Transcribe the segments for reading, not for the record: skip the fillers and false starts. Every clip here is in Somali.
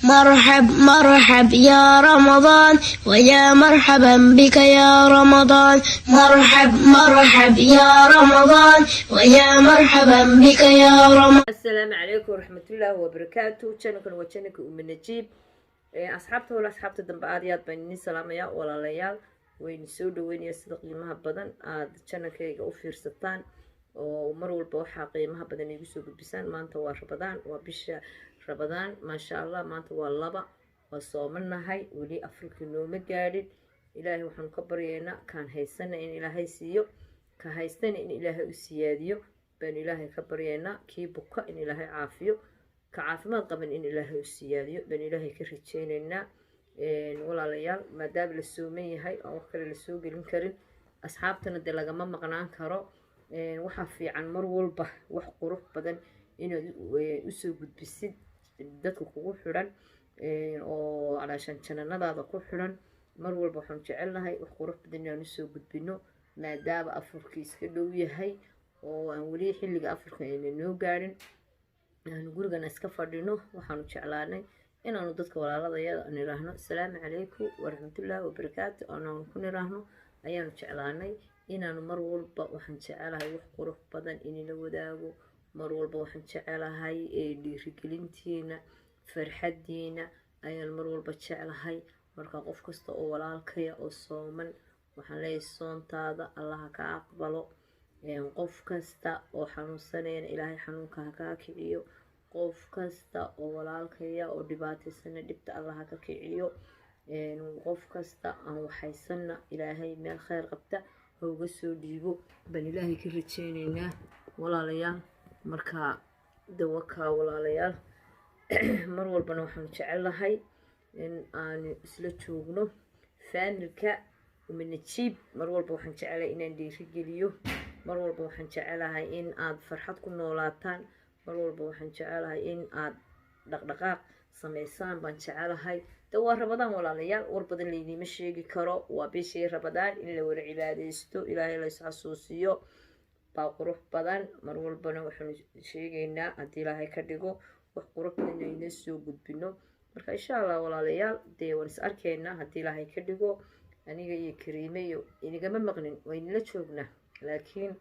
مرحب مرحب يا رمضان، ويا مرحبا بك يا رمضان. مرحب مرحب يا رمضان، ويا مرحبا بك يا رمضان. Asalaamu calaykum waraxmatullaahi wabarakaatu. Channelkan waa channelka Uma Najiib. Asxaabta hole, asxaabta dambe, aad iyo aad baan idin salaamayaa, walaalayaal. Wayni soo dhaweynaya sida qiimaha badan aada channelkayga u fiirsataan oo mar walba waxaa qiimaha badan igu soo gudbisaan. Maanta waa Rabadaan, waa bisha Rabadaan, maasha Allah. Maanta waa 2, waa soomanahay, weli Afrika nooma gaadhin. Ilaahay waxaanu ka baryaynaa kaan haysana in Ilaahay siiyo, ka haystana in Ilaahay u siyaadiyo baanu Ilaahay ka baryaynaa. Kii buka in Ilaahay caafiyo, ka caafimaad qaban in Ilaahay u siyaadiyo baanu Ilaahay ka rajeynaynaa. Walaalayaal, maadaama la sooman yahay oon wax kale lasoo gelin karin, asxaabtana dee lagama maqnaan karo. Waxaa fiican mar walba wax qurux badan inaad usoo gudbisid dadka kugu xidhan oo calaashan channeladaada ku xidhan. Mar walba waxaanu jecelnahay wax qurux badan inaan usoo gudbino, maadaama afurkii iska dhow yahay oo aan weli xilliga afurka ayna noo gaadhin, aanu gurigana iska fadhino. Waxaanu jeclaanay inaanu dadka walaaladayada niraahno asalaamu calaykum waraxmatullaahi wabarakaatu aanu ku niraahno ayaanu jeclaanay. Inaanu mar walba waxaan jecelahay wax qurux badan inila wadaago. Mar walba waxaan jecelahay dhiirigelintiina, farxadiina ayaan mar walba jeclahay. Marka qof kasta oo walaalkaya oo sooman waxaan leeyahay, soontaada Allaha ka aqbalo. Qof kasta oo xanuunsanayana Ilaahay xanuunka ha kaa kiciyo. Qof kasta oo walaalkaya oo dhibaataysana dhibta Allaha ka kiciyo. Qof kasta aan waxaysanna Ilaahay meel kheyr qabta ha uga soo dhiibo baan Ilaahay ka rajeyneynaa, walaalayaal. Marka dawakaa, walaalayaal, mar walbana waxaanu jecelahay in aanu isla joogno family-ka Uma Najiib. Mar walba waxaan jecelahay inaan dhiirigeliyo. Mar walba waxaan jecelahay in aad farxad ku noolaataan. Mar walba waxaan jecelahay in aad dhaqdhaqaaq samaysaan baan jecelahay. De waa Rabadaan, walaalayaal, war badan laydiima sheegi karo. Waa bishii Rabadaan, in la wada cibaadaysto, Ilaahay la isxasuusiyo baa qurux badan. Mar walbana waxaanu sheegaynaa, haddii Ilaahay ka dhigo, wax qurux badan inoo soo gudbino. Marka insha Allah, walaalayaal, dee waan is arkaynaa haddii Ilaahay ka dhigo. Aniga iyo Kariime iyo inigama maqnin, waynila joognaa, laakiin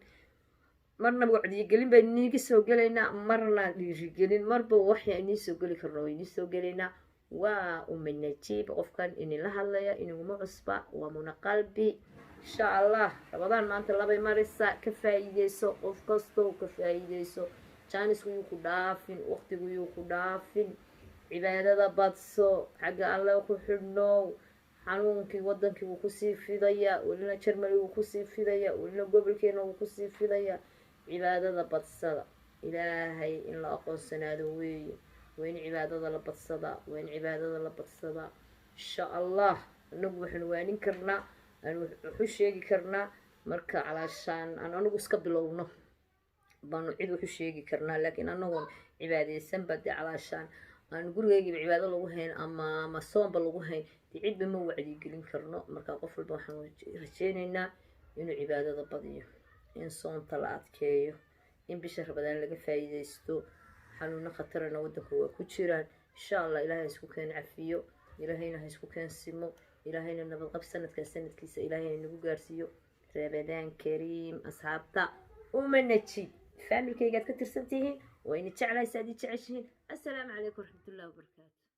marna wacdigelin baynu iniga soo gelaynaa, marna dhiirigelin, marba waxya inii soo geli karno waa inii soo gelaynaa. Waa Uma Najiib qofkan inila hadlaya, iniguma cusba, waa Muna Qalbi. Insha Allah, Rabadaan maanta labay maraysaa, ka faa'iideyso. Qof kastoo ka faa'iideyso, jaanisku yuu ku dhaafin, waqtigu yuu ku dhaafin. Cibaadada badso, xagga Alle ku xidhnow. Xanuunkii wadankii wuu kusii fidayaa, welina Germany wuu kusii fidayaa, welina gobolkeena wuu kusii fidayaa. Cibaadada badsada. Ilaahay in la aqoonsanaado weeye. Waa in cibaadada la badsadaa, waa in cibaadada la badsadaa, insha Allah. Anagu waxaanu waanin karnaa, aanu waxu sheegi karnaa marka calaashaan aan anagu iska bilowno baanu cid waxu sheegi karnaa, laakiin anagoon cibaadeysanba dee calaashaan aan gurigaygiiba cibaado lagu hayn ama soonba lagu hayn, dee cidba ma wacdigelin karno. Marka qof walba waxaan rajeyneynaa inuu cibaadada badiyo, in soonta la adkeeyo, in bisha Rabadaan laga faa'iideysto. Xanuuno khatarana waddanka waa ku jiraan. Insha Allah, Ilaahay ha isku keen cafiyo, Ilaahayna ha isku keen simo, Ilaahayna nabadqab sanadkan sanadkiisa Ilaahayna nagu gaarsiiyo. Rabadaan kariim, asxaabta Uma Najiib. Family-kaygaad ka tirsan tihiin, wayna jeclaysa aad i jeceshihiin. Assalaamu calaykum waraxmatullahi wabarakaatu.